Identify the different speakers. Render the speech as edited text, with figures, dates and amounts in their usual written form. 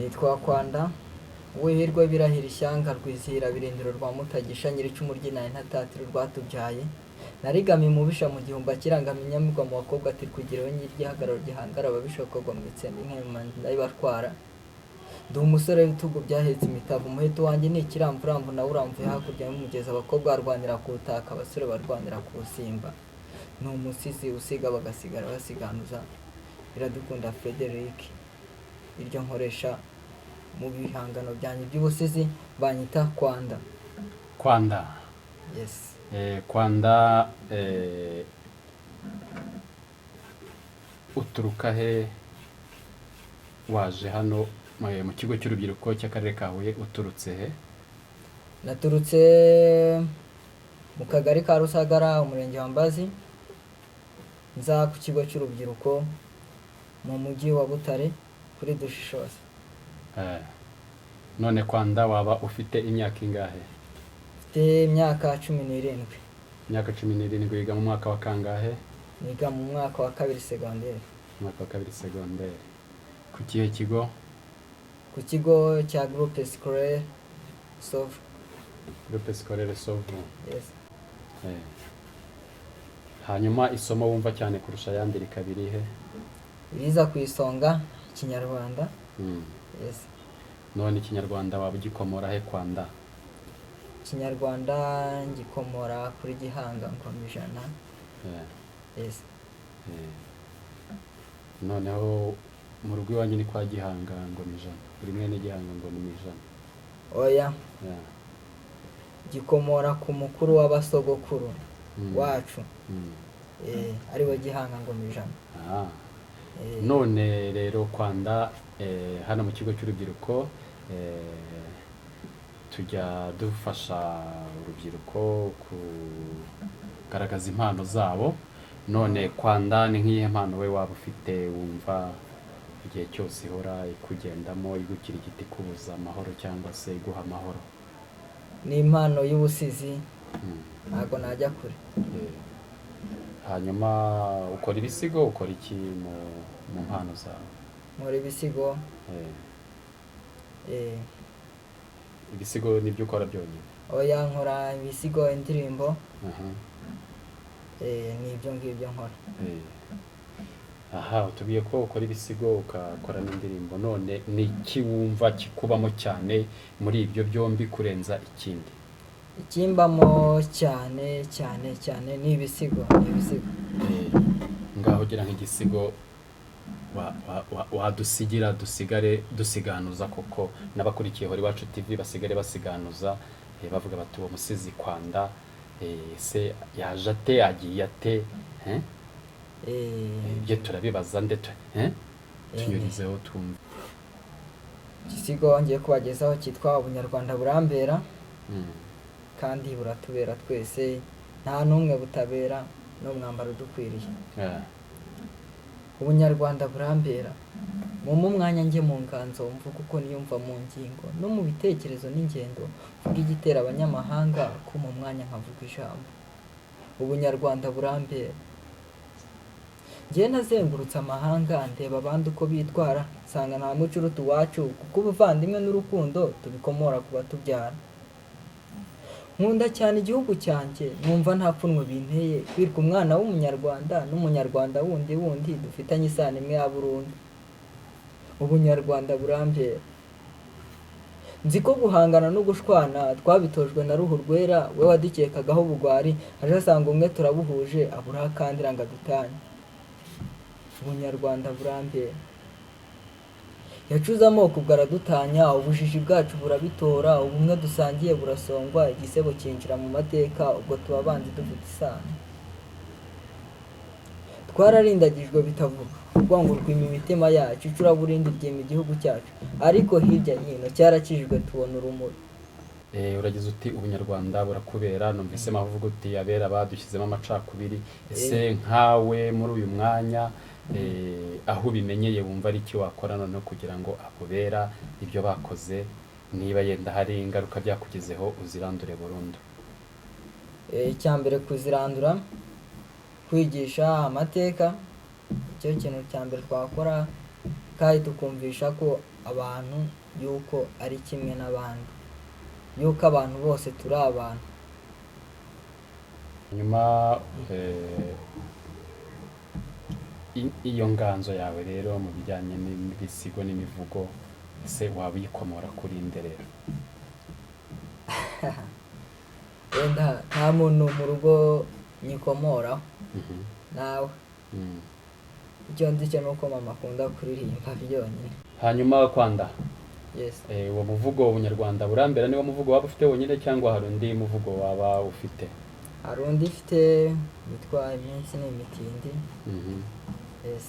Speaker 1: Nitwa Kwanda Uwihirwe Birahira ishyanga rwizihira birindiro rwa Mutagisha nyiricumu ry'inaye ntatatira rwatubyaye. Narigamiye umubisha mu gihumbi akirangamiye inyamibwa mu bakobwa ati rwigireho nyir'igihagararo gihangara ababisha bakagwa mu itsembe inka ndayibatwara. Ndi umusore w'ibitugu byahetse imitavu, umuheto wanjye ni ikiramvuramvu nawe uramvuye hakurya y'umugezi, abakobwa barwanira kuwutaka, abasore barwanira kuwusimba. Ni umusizi usiga bagasigara basiganuza. Iradukunda Frederic, iryo nkoresha mu bihangano byanjye by'ubusizi, banyita Kwanda.
Speaker 2: Kwanda.
Speaker 1: Yes.
Speaker 2: Kwanda, uturuka he? Waje hano mu kigo cy'urubyiruko cy'akarere ka Huye uturutse he?
Speaker 1: Naturutse mu kagari ka Rusagara, umurenge wa Mbazi, nza ku kigo cy'urubyiruko mu mujyi wa Butare kuri Dushishoza.
Speaker 2: None Kwanda, waba ufite imyaka ingahe?
Speaker 1: Mfite imyaka 17.
Speaker 2: Imyaka 17. Wiga mu mwaka wa kangahe?
Speaker 1: Niga mu mwaka wa kabiri segonderi.
Speaker 2: Umwaka wa kabiri segonderi. Ku kihe kigo?
Speaker 1: Ku kigo cya Groupe Scolaire Sovu.
Speaker 2: Groupe Scolaire Sovu.
Speaker 1: Yes.
Speaker 2: Hanyuma isomo wumva cyane kurusha ayandi rikaba irihe?
Speaker 1: Iriza ku isonga, Ikinyarwanda. Yes.
Speaker 2: None Ikinyarwanda waba ugikomora he, Kwanda?
Speaker 1: Ikinyarwanda ngikomora kuri Gihanga Ngoma Ijana. Yes.
Speaker 2: Noneho mu rugo iwanyu ni kwa Gihanga Ngoma Ijana? Uri mwene Gihanga Ngoma Ijana?
Speaker 1: Oya. Gikomora ku mukuru w'abasogokuru wacu, ariwe Gihanga Ngoma Ijana.
Speaker 2: None rero Kwanda, hano mu kigo cy'urubyiruko tujya dufasha urubyiruko kugaragaza impano zabo. None Kwanda, ni nk'iyihe mpano we waba ufite wumva igihe cyose ihora ikugendamo, igukira igiti, ikubuza amahoro cyangwa se iguha amahoro?
Speaker 1: Ni impano y'ubusizi. Ntabwo najya kure.
Speaker 2: Hanyuma ukora ibisigo, ukora iki mu mpano zawe?
Speaker 1: Nkora ibisigo.
Speaker 2: Ibisigo nibyo ukora byonyine?
Speaker 1: Oya, nkora ibisigo, indirimbo. Ni ibyo ngibyo nkora.
Speaker 2: Aha utubwiye ko ukora ibisigo ukakora n'indirimbo. None ni iki wumva kikubamo cyane muri ibyo byombi kurenza ikindi?
Speaker 1: Ikimbamo cyane cyane cyane ni ibisigo, ni ibisigo.
Speaker 2: Ngaho ugira nk'igisigo wadusigira, dusigare dusiganuza koko, n'abakurikiye Hora Iwacu TV basigare basiganuza, bavuga bati uwo musizi Kwanda, se yaje ate, agiye ate, eh? Ibyo turabibaza nde? Tunyurizeho twumve.
Speaker 1: Igisigo ngiye kubagezaho cyitwa Ubunyarwanda burambera, kandi buratubera twese, nta n'umwe butabera, n'umwambaro udukwiriye. Ubunyarwanda burambera, mumpe umwanya njye mu nganzo, mvuge uko niyumva mu ngingo no mu bitekerezo n'ingendo, mvuge igitera abanyamahanga kumpa umwanya nkavuga ijambo. Ubunyarwanda burambera. Njye nazengurutse amahanga ndeba abandi uko bitwara, nsanga nta muco uruta uwacu, kuko ubuvandimwe n'urukundo tubikomora ku batubyara. Nkunda cyane igihugu cyanjye, numva nta pfunwe binteye kwitwa umwana w'umunyarwanda n'umunyarwanda wundi wundi dufitanye isano imwe ya burundu. Ubunyarwanda burambera. Nzi ko guhangana no gushwana twabitojwe na ruhu rwera, we wadukekagaho ubugwari, aje asanga umwe turabuhuje, abura akandira ngo adutanye. Ubunyarwanda burambera. Yacuze amoko ubwo aradutanya, ubujiji bwacu burabitora, ubumwe dusangiye burasongwa, igisebo cyinjira mu mateka, ubwo tuba abanzi dufite isano. Twararindagijwe bitavuga, urwango rwima imitima yacu, icuraburindi ryima igihugu cyacu, ariko hirya hino cyarakijijwe tubona urumuri.
Speaker 2: Uragize uti ubunyarwanda burakubera, numvise avuga uti abera badushyizemo amacakubiri. Ese nkawe muri uyu mwanya, aho ubimenyeye, wumva ari iki wakora noneho kugira ngo abo bera ibyo bakoze, niba yenda hari ingaruka byakugezeho, uzirandure burundu?
Speaker 1: Icya mbere kuzirandura, kwigisha amateka, icyo kintu cya mbere twakora. Kandi tukumvisha ko abantu yuko ari kimwe n'abandi, yuko abantu bose turi abantu.
Speaker 2: Nyuma iyo nganzo yawe rero mu bijyanye n'ibisigo n'imivugo, ese waba uyikomora kuri nde rero?
Speaker 1: Wenda nta muntu mu rugo nyikomoraho. Nawe. Icyo nzi cyo ni uko mama akunda kuririmba byonyine.
Speaker 2: Hanyuma Kwanda,
Speaker 1: Yes.
Speaker 2: uwo muvugo Ubunyarwanda burambera niwo muvugo waba ufite wonyine cyangwa hari undi muvugo waba ufite?
Speaker 1: Hari undi ufite witwa Iminsi ni imitindi. Yes.